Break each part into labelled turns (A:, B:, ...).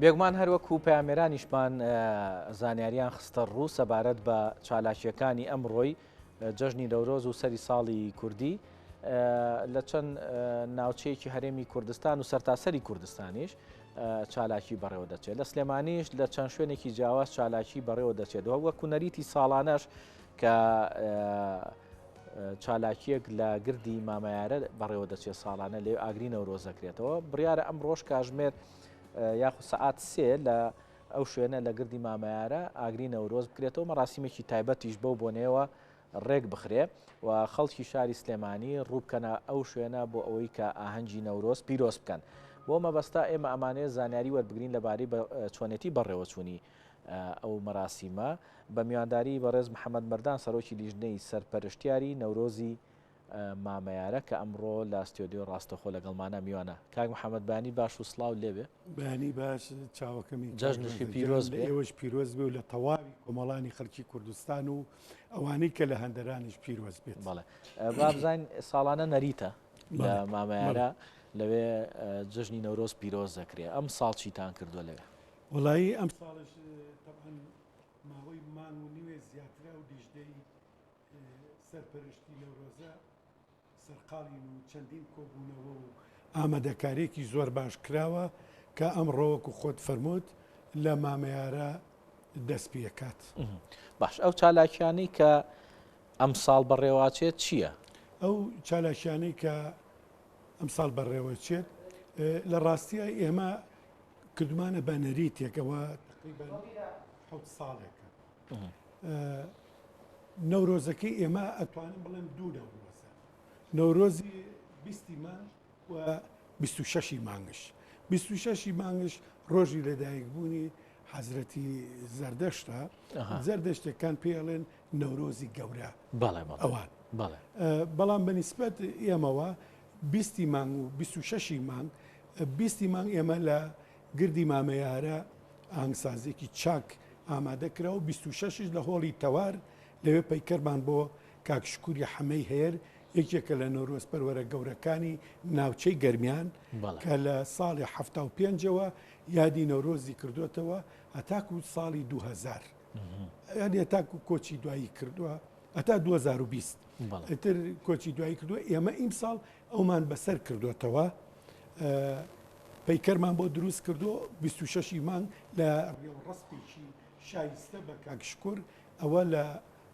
A: بێگومان هەروەکو پەیامێرانیشمان زانیاریان خستە ڕوو سەبارەت بە چالاکییەکانی ئەمڕۆی جەژنی نەورۆز و سەری ساڵی کوردی لە چەند ناوچەیەکی هەرێمی کوردستان و سەرتاسەری کوردستانیش چالاکی بەڕێوە دەچێت لە سلێمانیش لە چەند شوێنێکی جیاواز چالاکی بەڕێوە دەچێت وەکو نەریتی ساڵانەش کە چالاکییەک لە گردی مامەیارە بەڕێوە دەچێت ساڵانە لێ ئاگری نەورۆز دەکرێتەوە بڕیارە ئەم ڕۆژ کاژمێر یاخود سەعات سێ لە ئەو شوێنە لە گردی مامەیارە ئاگری نەورۆز بکرێتەوە مەراسیمێکی تایبەتیش بەو بۆنەیەوە ڕێک بخرێ و خەڵکی شاری سلێمانی ڕووبکەنە ئەو شوێنە بۆ ئەوەی کە ئاهەنگی نەورۆز پیرۆز بکەن. بۆ مەبەستە ئێمە ئەمانەوێت زانیاری وەربگرین لەبارەی بە چۆنێتی بەڕێوەچوونی ئەو مەراسیمە بە میوانداری بەڕێز محەمەد مەردان سەرۆکی لیژنەی سەرپەرشتیاری نەورۆزی مامەیارە کە ئەمڕۆ لە ستۆدیۆ ڕاستەخۆ لەگەڵمانە میوانە. کاک محەمەد بەیانی باش و سڵاو لێبێ.
B: بەیانی باش چاوەکەمی کاک
A: جەژنشی
B: ڕەزا گیان،
A: پیرۆز
B: لە
A: بێ.
B: ئێوەش پیرۆز بێ و لە تەواوی کۆمەڵانی خەڵکی کوردستان و ئەوانەی کە لە هەندەرانیش پیرۆز بێت.
A: بەڵێ با بزانین ساڵانە نەریتە لە
B: بەڵێ بەڵێ.
A: مامەیارە لەوێ جەژنی نەورۆز پیرۆز دەکرێ ئەم ساڵ چیتان کردووە لەوێ؟
B: وەڵایی ئەم ساڵش تەبعەن ماوەی مانگ و نیوێ زیاترە ئەو لیژنەی سەرپەرشتی نەورۆزە سەرقاڵین و چەندین کۆبوونەوە و ئامادەکاریەکی زۆر باش کراوە کە ئەمڕۆ وەکو خۆت فەرمووت لە مامەیارە دەست پێکات.
A: باش ئەو چالاکیانەی کە ئەمساڵ بەڕێوەچێت چییە؟
B: ئەو چالاکیانەی کە ئەمساڵ بەڕێوەچێت لە ڕاستیە ئێمە کردمانە بە نەریتێکەوە تقریبا حەوت ساڵێکە نەورۆزەکەی ئێمە ئەتوانم بڵێم دوو نەورۆزە نەورۆزی بیستی مانگ و 26 مانگش 26 مانگش ڕۆژی لەدایکبوونی حەزرەتی زەردەشتە زەردەشتەکان پێڵێن نەورۆزی گەورە ئەوان بەڵام بەنیسبەت ئێمەوە بیستی مانگ و 26 مانگ بیستی مانگ ئێمە لە گردی مامەیارە ئاهەنگسازیەکی چاک ئامادە کرا و 26 یش لە هۆڵی تەوار لەوێ پەیکەرمان بۆ کاک شکوری حەمەی هەیەر یەکێکە لە نەورۆز پەروەرە گەورەکانی ناوچەی گەرمیان کە لە ساڵی 75ەوە یادی نەورۆزی کردوێتەوە هەتاکو ساڵی 2000 یعنی هەتاکو کۆچی دوایی کردووە هەتا 2020 ئیتر کۆچی دوایی کردووە ئێمە ئیمساڵ ئەومان بەسەر کردوێتەوە پەیکەرمان بۆ دروست کردو 26 ی مانگ لە ڕێوڕەسمێکی شایستە بە کاک شکور ئەوە لە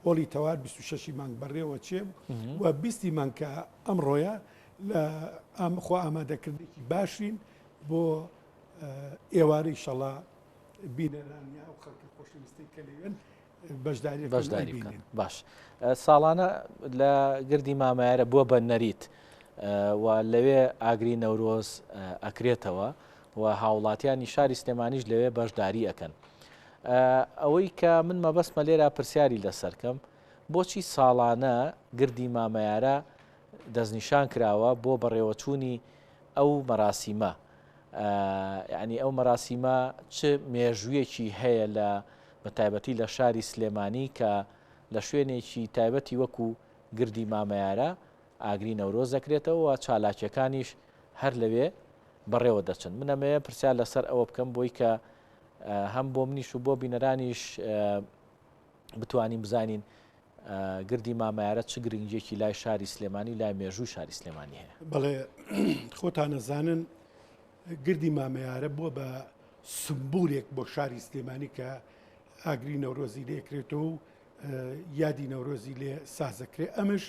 B: هۆڵی تەوار 26 ی مانگ بەڕێوە چێ و 20 ی مانگ کە ئەمڕۆیە لە ئەم خۆ ئامادەکردنێکی باشین بۆ ئێوارەی شەڵا بینەران یا ئەو خەڵکە خۆشەویستەی کە لەوێن بەشداری
A: بەشداری بکەن باش ساڵانە لە گردی مامایارە بووە بە نەریت و لەوێ ئاگری نەورۆز ئەکرێتەوە و هاوڵاتیانی شاری سلێمانیش لەوێ بەشداری ئەکەن ئەوەی کە من مەبەستمە لێرە پرسیاری لەسەرکەم بۆچی ساڵانە گردی مامەیارە دەستنیشان کراوە بۆ بەڕێوەچوونی ئەو مەراسیمە یعنی ئەو مەراسیمە چ مێژوویەکی هەیە لە بە تایبەتی لە شاری سلێمانی کە لە شوێنێکی تایبەتی وەکو گردی مامەیارە ئاگری نەورۆز دەکرێتەوە و چالاکیەکانیش هەر لەوێ بەڕێوە دەچن. من ئەمەوێ پرسیار لەسەر ئەوە بکەم بۆی کە هەم بۆ منیش و بۆ بینەرانیش بتوانین بزانین گردی مامەیارە چ گرنگیەکی لای شاری سلێمانی و لای مێژووی شاری سلێمانی هەیە.
B: بەڵێ خۆتان ئەزانن گردی مامەیارە بووە بە سمبولێک بۆ شاری سلێمانی کە ئاگری نەورۆزی لێکرێتەوە و یادی نەورۆزی لێ سازەکرێ ئەمش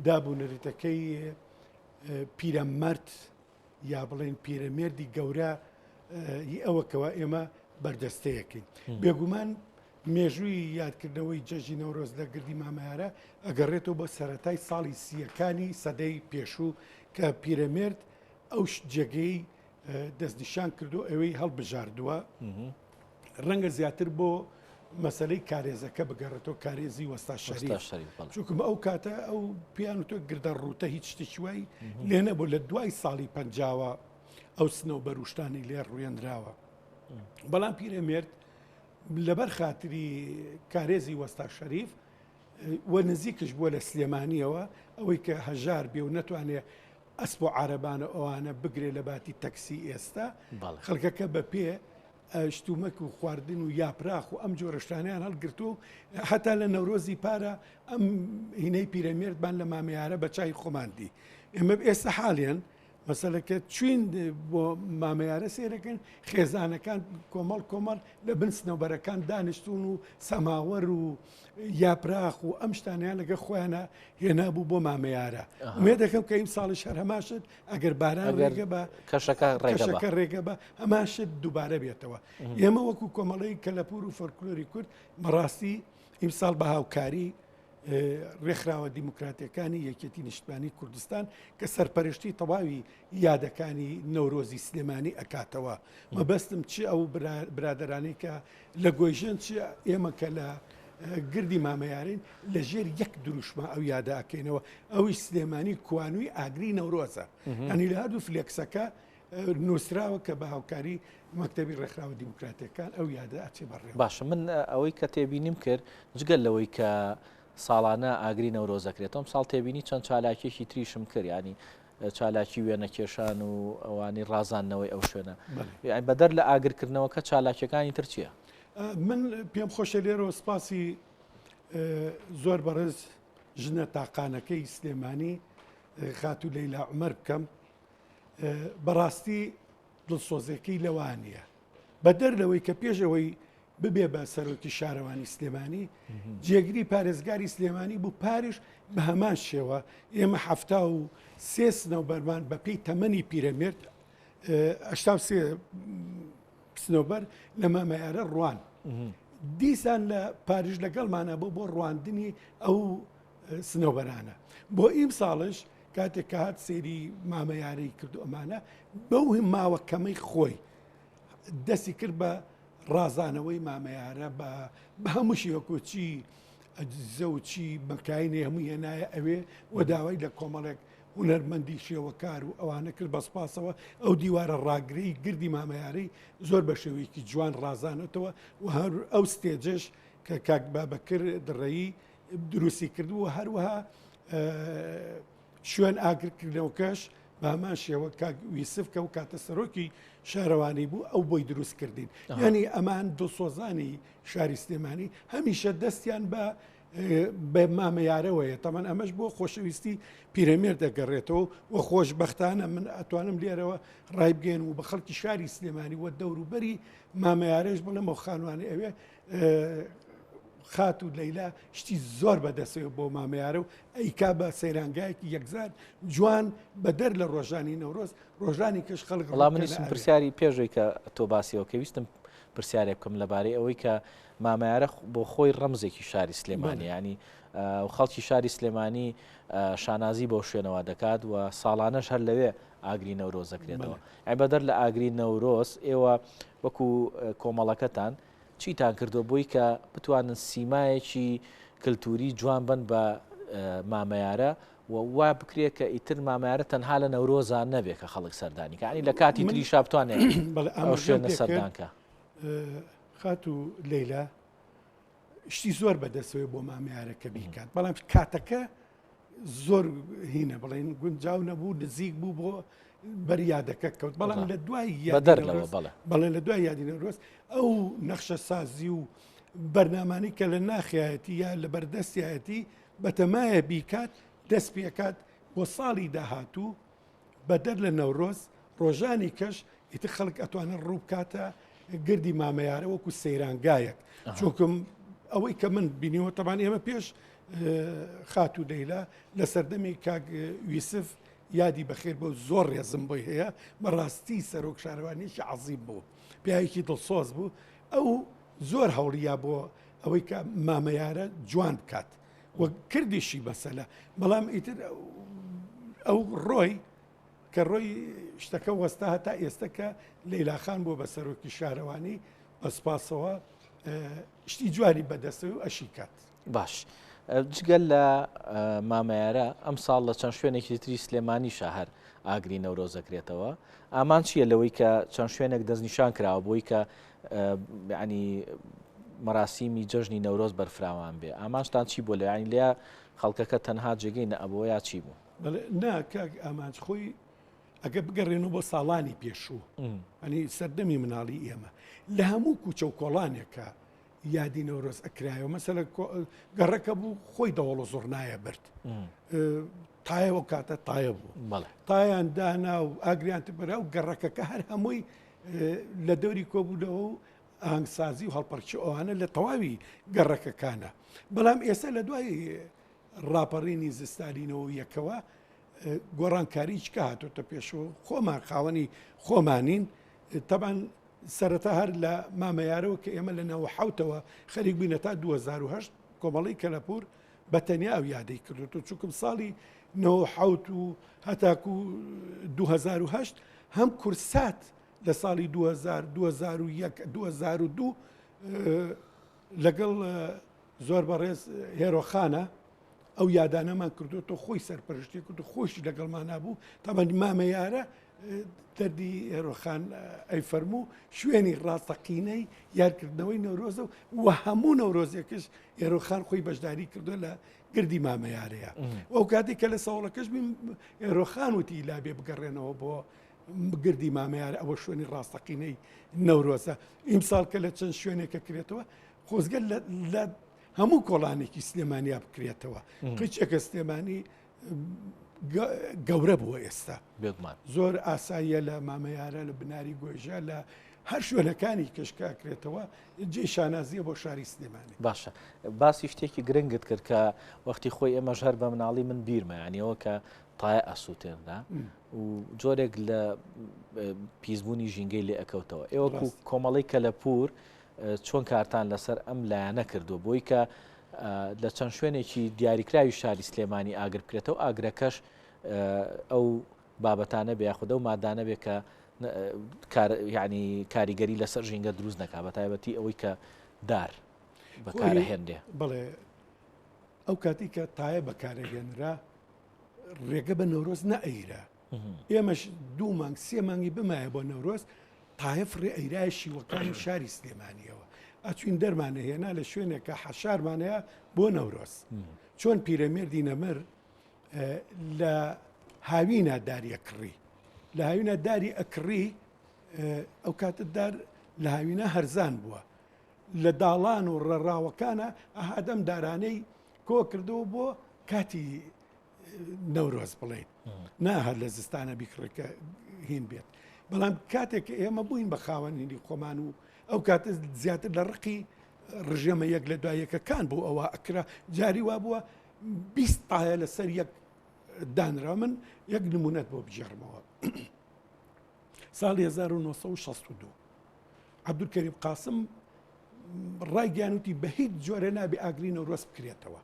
B: داب و نەریتەکەی پیرەمەرد یا بڵێن پیرەمێردی گەورە ی ئەوەکەوە ئێمە بەردەستەیەکەین بێگومان مێژووی یادکردنەوەی جەژی نەورۆز لە گردی مامەیارە ئەگەڕێتەوە بۆ سەتای ساڵی سیەکانی سەدەی پێشوو کە پیرەمێرد ئەو جێگەی دەستنیشان کردو ئەوەی هەڵبژاردووە ڕەنگە زیاتر بۆ مەسلەی کارێزەکە بگەڕێتەوە کارێزی وەستا شەریف چونکم ئەو کاتە ئەو پیان تۆ گردە ڕووتە هیچ شتێکی وای لێ نەبوو لە دوای ساڵی پەنجاوە ئەو سنە و بەروشتانی لێ ڕوێنراوە بەڵام پیرەمێرد لەبەر خاتری کارێزی وەستا شەریف و نزیکش بووە لە سلێمانیەوە ئەوەی کە هەژار بێ و نەتوانێ ئەسپ و عارەبانە ئەوانە بگرێ لە باتی تەکسی ئێستا خەڵکەکە بە پێ. شتومەک و خواردن و یاپراخ و ئەم جۆرە شتانیان هەڵگرتووە و هەتا لە نەورۆزی پارە ئەم هینەی پیرەمێردمان لە مامەیارە بە چای خۆمان دی ئێمە ئێستا حاڵیان مەسەلەکە چوین بۆ مامەیارە سێرەکەن خێزانەکان کۆمەڵ کۆمەڵ لە بن سنەوبەرەکان دانیشتون و سەماوەر و یاپراخ و ئەم شتانیان لەگە خۆیانە هێنابوو بۆ مامەیارە ئومێد دەکەم کە ئیم ساڵیش هەر هەمان شت ئەگەر باران ڕێگە بە
A: کەشەکە
B: ڕێگەکە ڕێگە بە هەمان شت دووبارە بێتەوە ئێمە وەکو کۆمەڵی کەلەپور و فۆلکلۆری کورد بەڕاستی ئیمساڵ بە هاوکاری ڕێکخراوە دیموکراتیەکانی یەکێتی نیشتمانی کوردستان کە سەرپەرشتی تەواوی یادەکانی نەورۆزی سلێمانی ئەکاتەوە مەبەستم چ ئەو برادەرانەی کە لە گۆیژەن چ ئێمە کە لە گردی مامەیارین لە ژێر یەک دروشمە ئەو یادە ئەکەینەوە ئەوی سلێمانی کوانووی ئاگری نەورۆزە ئەنی لە هەردوو فلێکسەکە نووسراوە کە بە هاوکاری مەکتەبی ڕێکخراوە دیموکراتیەکان ئەو یادە ئەچێ بەڕێوە.
A: باشە من ئەوەی کە تێبینیم کرد جگە لەوەی کە ساڵانە ئاگری نەورۆز دەکرێتەوە ئەمساڵ تێبینی چەند چالاکیەکی تریشم کرد ینی چالاکی وێنەکێشان و ئەوانی ڕازاندنەوەی ئەو شوێنە یعنی بەدەر لە ئاگرکردنەوەکە چالاکیەکانی تر چییە؟
B: من پێم خۆشە لێرەوە سپاسی زۆر بەڕێز ژنە تاقانەکەی سلێمانی خاتوو لەیلا عومەر بکەم بەڕاستی دڵسۆزیەکەی لەوا نییە بەدەر لەوەی کە پێش ئەوەی ببێ بە سەرۆکی شارەوانی سلێمانی جێگری پارێزگاری سلێمانی بوو پاریش بە هەمان شێوە ئێمە 73 سنەوبەرمان بەپێی تەمەنی پیرەمێرد 83 سنەوبەر لە مامەیارە ڕوان دیسان لە پاریش لەگەڵمانە بۆ بۆ ڕواندنی ئەو سنەوبەرانە بۆ ئیم ساڵش کاتێک کە هات سەیری مامە یارەی کرد و ئەمانە بەو ماوە کەمەی خۆی دەستی کرد بە ڕازانەوەی مامەیارە بە بە هەموو شێوەکو چی ئەجزە و چی مەکاینێ هەموو هێنایە ئەوێ و داوای لە کۆمەڵێک هونەرمەندی شێوەکار و ئەوانە کرد بە سپاسەوە ئەو دیوارە ڕاگرەی گردی مامەیارەی زۆر بە شێوەیەکی جوان ڕازانەتەوە و هەر ئەو ستێجش کە کاک بابەکر دڕەیی دروستی کردبوو هەروەها شوێن ئاگرکردنەوەکەش بە هەمان شێوە کاک ویسف کە و کاتە سەرۆکی شارەوانی بوو ئەو بۆی دروست کردین یعنی ئەمان دڵسۆزانی شاری سلێمانی هەمیشە دەستیان بە بە مامەیارەوەیە تەمان ئەمەش بۆ خۆشەویستی پیرەمێر دەگەڕێتەوە و خۆشببختانە من ئەتوانم لێرەوە ڕایبگەێن و بە خەڵکی شاری سلێمانی و دەوروبەری مامەیارەش بڵێم ئەو خانوانەی ئەوێ خاتوو لەیلا شتی زۆر بەدەستەوە بۆ مامەیارە و ئەیکا بە سەیرانگایەکی یەکزار جوان بەدەر لە ڕۆژانی نەورۆز ڕۆژانی کەش خەڵک
A: وەڵا منیشم پرسیاری پێشەوەی کە تۆ باسیەوە کە ویستم پرسیارێک بکەم لەبارەی ئەوەی کە مامەیارە بۆ خۆی ڕەمزێکی شاری سلێمانی ینی خەڵکی شاری سلێمانی شانازی بەو شوێنەوە دەکات و ساڵانەش هەر لەوێ ئاگری نەورۆز دەکرێتەوە ئەی بەدەر لە ئاگری نەورۆز ئێوە وەکو کۆمەڵەکەتان چیتان کردووە بۆی کە بتوانن سیمایەکی کلتوری جوان بن بە مامەیارە و وا بکرێت کە ئیتر مامەیارە تەنها لە نەورۆزان نەبێ کە خەڵک سەردانی کە ینی لە کاتی تریشا بتوانێت ئەو شوێنە سەردان کە.
B: خاتوو لەیلا شتی زۆر بەدەستەوەی بۆ مامەیارە کە بیکات بەڵام کاتەکە زۆر هینە بڵێن گونجاو نەبوو نزیک بوو بۆ بەریادەکە کەوت بەڵام لە دوای بەڵێ لە دوای یادی نەورۆز ئەو نەخشە سازی و بەرنمانی کە لە ناخیایەتی یا لە بەردەستیایەتی بەتەمایە بیکات دەست پێکات بۆ ساڵی داهاتوو بەدەر لە نەورۆز ڕۆژانی کەش ئیتر خەڵک ئەتوانێت ڕووبکاتە گردی مامەیارە وەکو سەیرانگایەک چونکم ئەوەی کە من بینیوە تەبان ئێمە پێش خاتوو لەیلا لە سەردەمی کاک یوسف یادی بەخێر بۆ زۆر ڕێزم بۆی هەیە بەڕاستی سەرۆک شارەوانیەکی عەزیم بوو پیاوێکی دڵسۆز بوو ئەو زۆر هەوڵیا بۆ ئەوەی کە مامەیارە جوان بکات و کردیشی مەسەلە بەڵام ئیتر ئەو ڕۆی کە ڕۆی شتەکە وەستا هەتا ئێستا کە لەیلاخان بووە بە سەرۆکی شارەوانی بە سوپاسەوە شتی جوانی بەدەستەوە و ئەشی کات.
A: باش جگە لە مامەیارە ئەمساڵ لە چەند شوێنێکی تری سلێمانیشا هەر ئاگری نەورۆز دەکرێتەوە ئامان چییە لەوەی کە چەند شوێنێک دەستنیشان کراوە بۆی کە ینی مەراسیمی جەژنی نەورۆز بەرفراوان بێ ئامانجتان چی بۆ لە ینی لە خەڵکەکە تەنها جێگەی نەئەبووە یا چی بوو؟
B: بەڵێ نا کاک ئامانج خۆی. ئەگە بگەڕێنەوە بۆ ساڵانی پێشوو ئەنی سەردەمی مناڵی ئێمە لە هەموو کوچە و کۆڵانێکە یادی نەورۆز ئەکرایەوە مەسەلە گەڕەکە بوو خۆی دەوڵ و زۆرنایە برد تایەوە کاتە تایە بوو تایان دانا و ئاگریان تبرا و گەڕەکەکە هەر هەمووی لە دەوری کۆبوونەوە و ئاهەنگسازی و هەڵپەرچی ئەوانە لە تەواوی گەڕەکەکانە بەڵام ئێستا لە دوای ڕاپەڕینی زستانینەوە یەکەوە گۆڕانکاریی کە هاتۆتە پێشەوە خۆمان خاوەنی خۆمانین تەبان سەرەتا هەر لە مامەیارەوە کە ئێمە لە ناوە حوتەوە خەریک بووینە تا 2010 کۆمەڵی کەلەپور بە تەنیا ئەو یادەی کردو چونکم ساڵی 96 و هەتاکو 2010 هەم کورسات لە ساڵی 2000 2001 2002 لەگەڵ زۆر بەڕێز هێرۆخانە ئەو یادانەمان کردو تۆ خۆی سەرپەرشتی کرد و خۆشی لەگەڵمانە بوو تامان مامە یارە دەردی هێرۆخان ئەی فەرموو شوێنی ڕاستەقینەی یارکردنەوەی نەورۆزە و هەموو نەورۆزێکش هێرۆخان خۆی بەشداری کردو لە گردی مامەیارەیە ئەو کاتێک کە لە سەوڵەکەش بیم هێرۆخان وتی لابێ بگەڕێنەوە بۆ گردی مامەیار ئەوە شوێنی ڕاستەقینەی نەورۆزە ئیمساڵ کە لە چەند شوێنێکە کرێتەوە خۆزگە لە هەموو کۆڵانێکی سلێمانیا بکرێتەوە قیچێکە سلێمانی گەورە بووە ئێستا
A: بێگومان
B: زۆر ئاساییە لە مامەیارە لە بناری گۆژە لە هەر شوێنەکانی کەشکاکرێتەوە جێ شانازیە بۆ شاری سلێمانی
A: باشە باسی شتێکی گرنگت کرد کە وەختی خۆی ئێمەش هەر بە مناڵی من بیرمە یانیەوە کە تایە ئەسووتێنرا و جۆرێک لە پیسبوونی ژینگەی لێ ئەکەوتەوە ئێوە کۆمەڵی کەلەپوور چۆن کارتان لەسەر ئەم لایەنە کردووە بۆی کە لە چەند شوێنێکی دیاریکراوی شاری سلێمانی ئاگر بکرێتەوە ئاگرەکەش ئەو بابەتانە بێ یاخود ئەو مادانە بێ کە ینی کاریگەری لەسەر ژینگە دروست نەکا بە تایبەتی ئەوەی کە دار بەکارهێنرێ
B: بڵێ ئەو کاتی کە تایە بەکارەهێنرا ڕێگە بە نەورۆز نەئەیرا ئێمەش دوو مانگ سێ مانگی بمایە بۆ نەورۆز تایە فڕێ ئەیرای شیوەکانی شاری سلێمانیەوە ئەچوین دەرمانە هێنا لە شوێنێکە حەشارمانەیە بۆ نەورۆز چۆن پیرەمێردی نەمر لە هاوینا داریە کڕی لە هاوینا داری ئەکڕی ئەو کاتە دار لە هاوینا هەرزان بووە لە داڵان و ڕەڕاوەکانە ئەهادەم دارانەی کۆ کردەوە بۆ کاتی نەورۆز بڵێن نا هەر لە زستانە بیکڕێکە هین بێت بەڵام کاتێک کە ئێمە بووین بە خاوەنی خۆمان و ئەو کاتە زیاتر لە ڕقی ڕژێمە یەک لە دوای یەکەکان بوو ئەوە ئەکرا جاری وا بووە 20 تایە لەسەر یەک دانرا من یەک نمونەت بۆ بگێڕمەوە ساڵی 1962 عەبدولکەریم قاسم ڕایگەیان وتی بە هیچ جۆرە نابێ ئاگری نەورۆز بکرێتەوە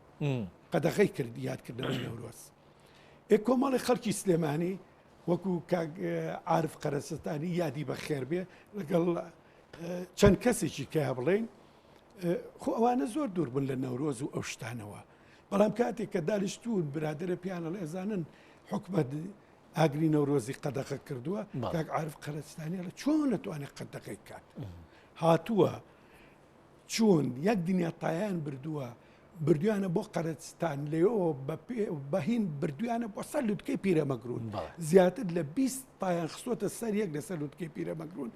B: قەدەغەی کرد یادکردنەوەی نەورۆز ئێ کۆمەڵی خەڵکی سلێمانی وەکو کاک عارف قەرەسەتانی یادی بەخێر بێ لەگەڵ چەند کەسێکی کە بڵێین خۆ ئەوانە زۆر دوور بوون لە نەورۆز و ئەو شتانەوە بەڵام کاتێک کە دانیشتون برادرە پیانە ئێزانن حکومت ئاگری نەورۆزی قەدەغە کردووە کاک عارف قەرەستانی لە چۆن نەتوانێت قەدەغەی کات هاتووە چوون یەک دنیا تایان بردووە بردویانە بۆ قەرەستان لێەوە بەهین بردویانە بۆ سەر لوتکەی پیرەمەگرون زیاتر لە 20 تایان خستۆتە سەر یەک لەسەر لوتکەی پیرەمەگرون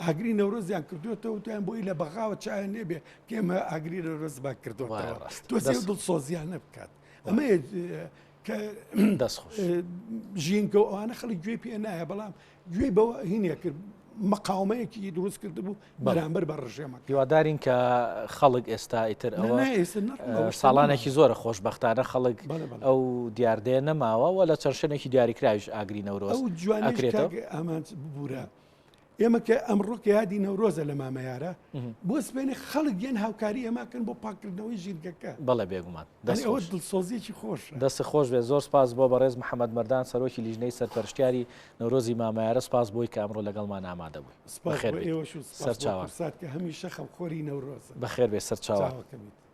B: ئاگری نەورۆزیان کردوێتەوە تویان بۆی لە بەغاوە چایان لێبێ کێمە ئاگری نەورۆز با کردوەوە تۆ دڵسۆزیان نەبکات ئەمە کە
A: دەست خۆش
B: ژینگە و ئەوانە خەڵک گوێی پێ نایە بەڵام گوێی بەوە هینێ کرد مقاومەیەکی دروست کردبوو بەرامبەر بە ڕژێمەکە
A: هیوادارین کە خەڵک ئێستا ئیتر ئەوە ساڵانێکی زۆرە خۆشببختانە خەڵک ئەو دیاردەیە نەماوە و لە چەند شوێنێکی دیاریکراویش ئاگری نەورۆز
B: ئەو جوانەکرێتەوە ئامانج ببوورە ئێمە کە ئەمڕۆ کە یادی نەورۆزە لە مامەیارە بۆ سبەینێ خەڵک یەن هاوکاری ئێماکەن بۆ پاکردنەوەی ژینگەکە.
A: بەڵێ بێگومان. دەست
B: ئەوە دڵسۆزیەکی خۆشە.
A: دەست خۆش بێت زۆر سپاس بۆ بەڕێز محەمەد مەردان سەرۆکی لیژنەی سەرپەرشتیاری نەورۆزی مامەیارە سپاس بۆی کە ئەمڕۆ لەگەڵمان ئامادە بووی.
B: سپاس بۆ ئێوەش و سپاس بۆ کوردسات کە هەمیشە خەمخۆری نەورۆزە.
A: بەخێر بێ سەرچاوان.
B: چاوەکەمیت.